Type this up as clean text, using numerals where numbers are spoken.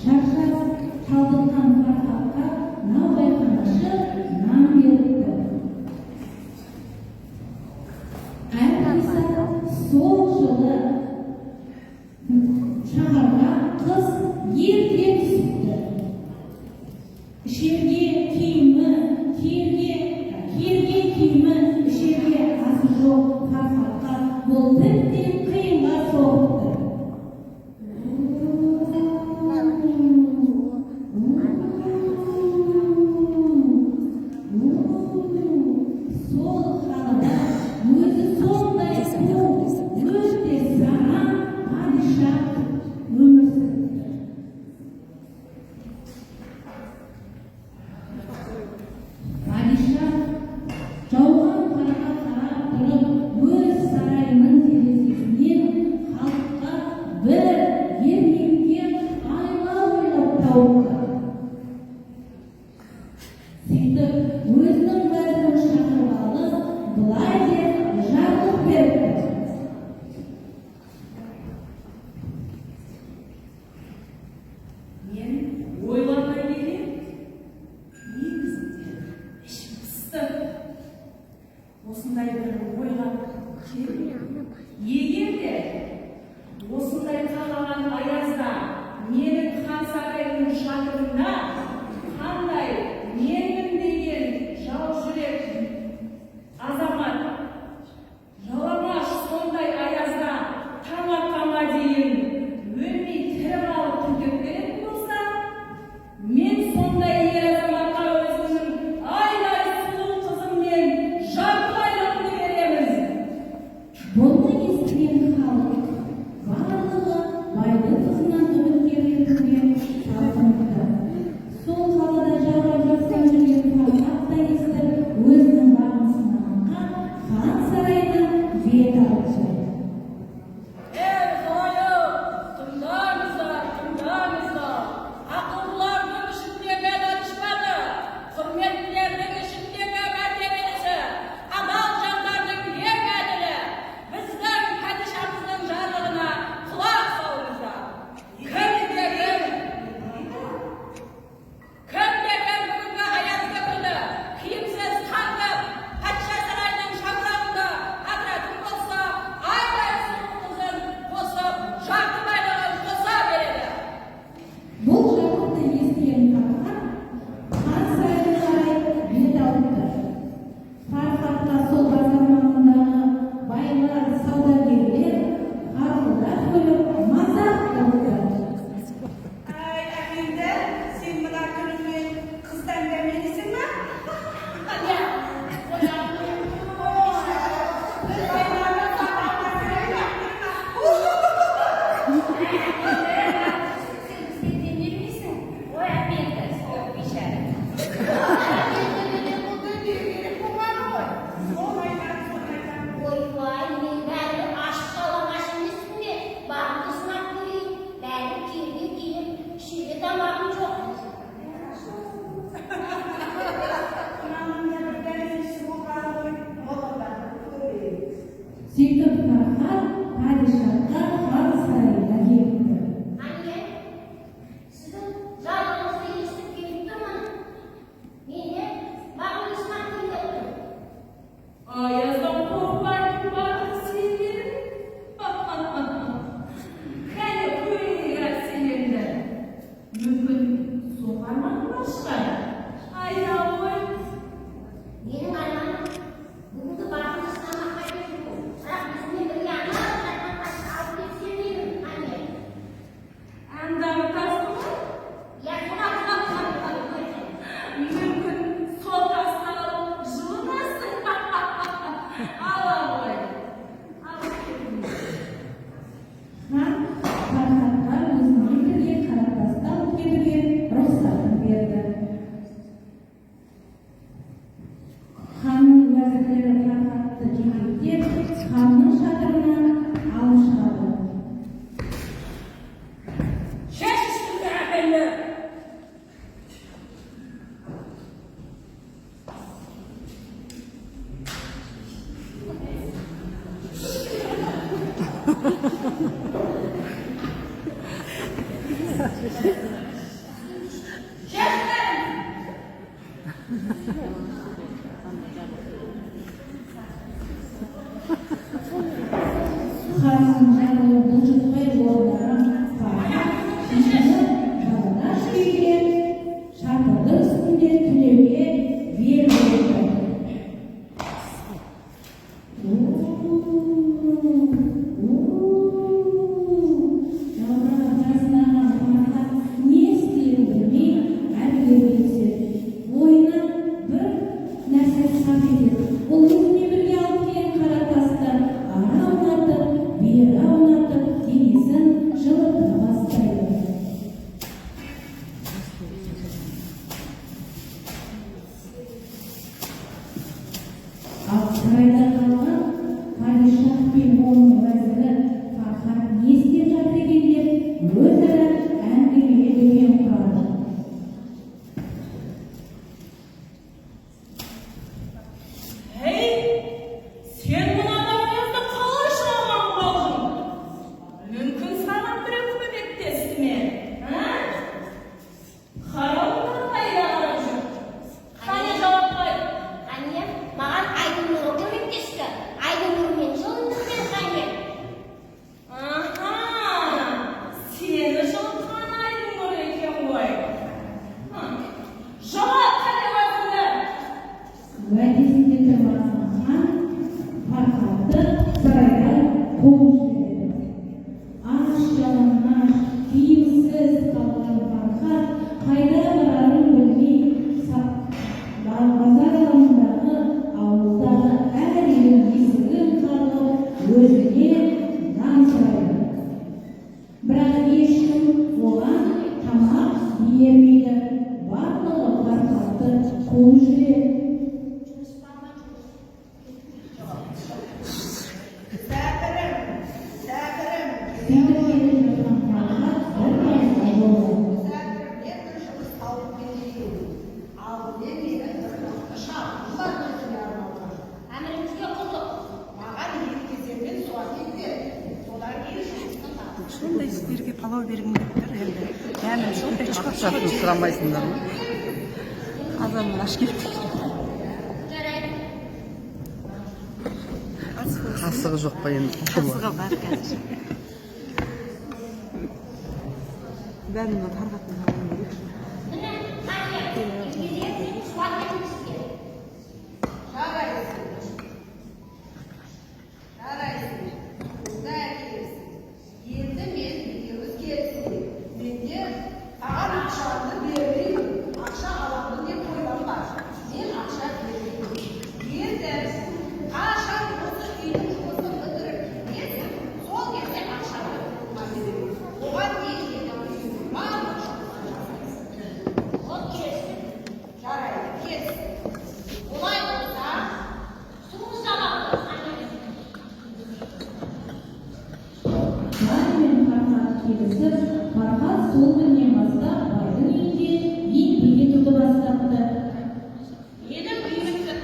Шаршап талдыққан Фархатқа наубайханашы нан беріпті. Әлқисса, сол жылы шаһарға қыс ерте түсіпті. Ішерге киімі, киерге киімі, ішерге асы жоқ Фархатқа бұл тіптен қиынға соғыпты. Сол қалада өзі сондай қу, өте сараң падиша өмір сүріпті. Падиша жауған қарға қарап тұрып, өз сарайының терезесінен халыққа бір ермекке айла ойлап тауыпты. Сөйтіп, өзінің уәзірін шақырып алып, былай деп жарлық беріпті: Мен ойлана келе, негізінде ішім пысты. Осындай бір ойға келдім. Егер де осындай қақаған аязда менің хан сарайымның шатырында қандай менмін деген жау жүрек азамат жалаңаш сондай аязда таң атқанға дейін өлмей тірі қалып төтеп беретін болса, мен сондай ер азаматқа өзімнің айдай сұлу қызыммен жарты байлығымды беремін. Бұны естіген халық барлығы байдың қызынан үміткер етуге талпыныпты. Сол қалада жаурап жастан жүрген Фархат та естіп, өзінің бағын сынамаққа хан сарайына бет алыпты. Ей, халайық, тыңдаңыздар, тыңдаңыздар! Ақылдылардың ішіндегі данышпаны, құрметтілердің ішіндегі мәртебелісі, адал жандардың ең әділі, біздің падишамыздың жарлығына құлақ салыңыздар. Кімде кім, кімде кім бүгінгі аязды күні киімсіз қаңғып, патша сарайының шаңырағында атыратын болса, айдай сұлу қызын қосып, жарты байлығын қоса береді. Бұл жарлықты естіген Фархат хан сарайына қарай бет алыпты. Фархатқа сол базар маңындағы байлар, саудагерлер қарқылдап күліп, мазақ қылыпты. Әй, әпенді, сен мына түріңмен қыздан дәмелісің ба? Иә. Бір байларды сабаққа кіреді. Сен бізден демелмейсің. Ой, әпенді, сол бейшара. Бұл дүние керек болғаны ғой. Соны айтамын, соны айтамын. Ойбай, мен бәрі ашық жалаңаш емеспін бе? Бағымды сынап көрейін. Бәрі киерге киім, ішуге тамағым жоқ. Мынаның да бір дәмелісі болғаны ғой. Мұны да бір көрейік. Сөйтіп, Фархат падишахқа хан сарайына келіпті. Әне, сіздің жарлығыңызды естіп келіп тұрмын. Мен де бағымды сынап көрейін деп тұрмын. Аяздан қорықпайтын батыр сен едің. Кәне, көрейік сен енді. Мүмкін, соңғы арманың бар шығар. Айта ғой. Менің арманым бүгінгі бағымды сынамаққа келдім. Бірақ өзіммен бірге ана жатқан тасты алып кетсем деймін, әне. Андағы тасты ма? Иә, соны алып алып көрсем. Мүмкін, сол тасты алып жылынасың. Ала ғой. Алып кетіңіз. Хан Фархатқа өзімен бірге қара тасты алып кетуге рұқсатын берді. Ханның уәзірлері Фархатты жетектеп, ханның шатырына алып шығады. Шеш үстіңді, әпенді. Хан жарлығын бұлжытпай орындаған Фархат шешініп, жалаңаш күйге шатырдың үстінде түнеуге бел буды. Жаурап жасынаған Фархат не істерін білмей әбігерге түседі. Ойына бір нәрсе сап етеді. Ол өзімен бірге алып келген қара тасты ары аунатып, бері аунатып, денесін жылыта бастайды. Ал сарайда қалған падишах пен оның уәзірі Фархат не істеп жатыр екен деп өзара әңгімеге дүкен құрады. Ей, сен мына мінезді қалайша аман қалдың? Мүмкін, саған біреу көмектесті ме, а? Қарауылдар қайда қарап жүр? Қане, жауап қайт. Қане, маған айдың нұры көмектесті. Айдың нұрымен жылындым мен, қане. Аха, сені жылытқан айдың нұры екен ғой. Жауап қане уәзірі? Уәдесінде тұрмаған хан Фархатты сарайдан қуып жібереді. Аш жалаңаш, киімсіз қалған Фархат қайда барарын білмей, базар алаңындағы ауылдағы әр үйдің есігін қағып, өзіне нан сұрайды. Бірақ ешкім оған тамақ бермейді, барлығы Фархатты қуып жібереді. Сәбірім, сәбірім. Сөйтіп келе жатқан Фархат бір тасқа жолығады. Сәбірім, мен бір жұмыс тауып келейін. Алдымен менің бір мықты шартым бар өзіңе арналған. Әміріңізге құлдық. Маған екі кезеңмен су әкел бер. Содан кейін жұмысты тап. Сондай сіздерге палау бергім келіп тұр енді, дәмін сондай шығып Ақшасын сұрамайсыңдар ма? Адамның аш келіп тұр. Жарайды. Қасығы жоқ па енді? Қасығы бар қазір. Бәрін тарқатып.